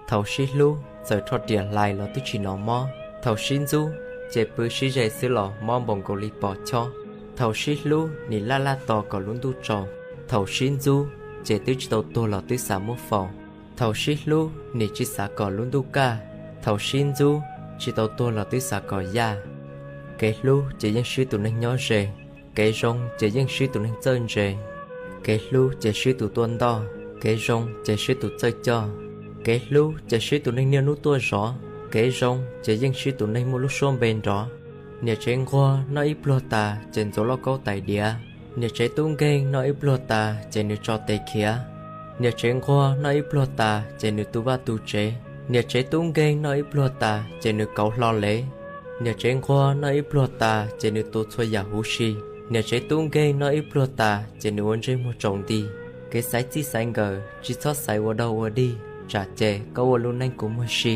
Thaum sib hlub, txawm rho riam hlais los twb tsis hnov mob. Thaum sib ntxub, ces pw sib ze xwb los mob npaum nkaus li pos chob. Thaum sib hlub, nim laj laj tos kom lub ntuj tsaus. Thaum sib ntxub, ces twb tsis tau tuag los twb xav muab faus. Thaum sib hlub, nim tsis xav kom lub ntuj kaj. Thaum sib ntxub, tsis tau tuag los twb xav kom yaj. Kev hlub ces yeej swb tus neeg nyob ze, kev zoo ces yeej swb tus neeg txawj ntse. Kev hlub ces swb tus tuaj ntoj, kev zoo ces swb tus txawj coj. Kev hlub ces swb tus neeg niaj hnub tuaj zov, kev zoo ces yeej swb tus neeg muaj lub suab npe nrov. Niam tsev nquag noj ib pluag tas ces ntxuav lauj kaub tais diav. Niam tsev tub nkeeg noj ib pluag tas ces nws tso tes khiav. Niam tsev nquag noj ib pluag tas ces nws tu vaj tu tsev. Niam tsev tub nkeeg noj ib pluag tas ces nws kauv hlo lev. Niam tsev nquag noj ib pluag tas ces nws tu txhua yam huv si. Niam tsev tub nkeeg noj ib pluag tas ces nws ua ntsej muag tsaus nti. Kev xaiv txij xaiv nkawm tsis txhob xaiv ua dog ua dig, tsam ces koj ua lub neej kua muag si.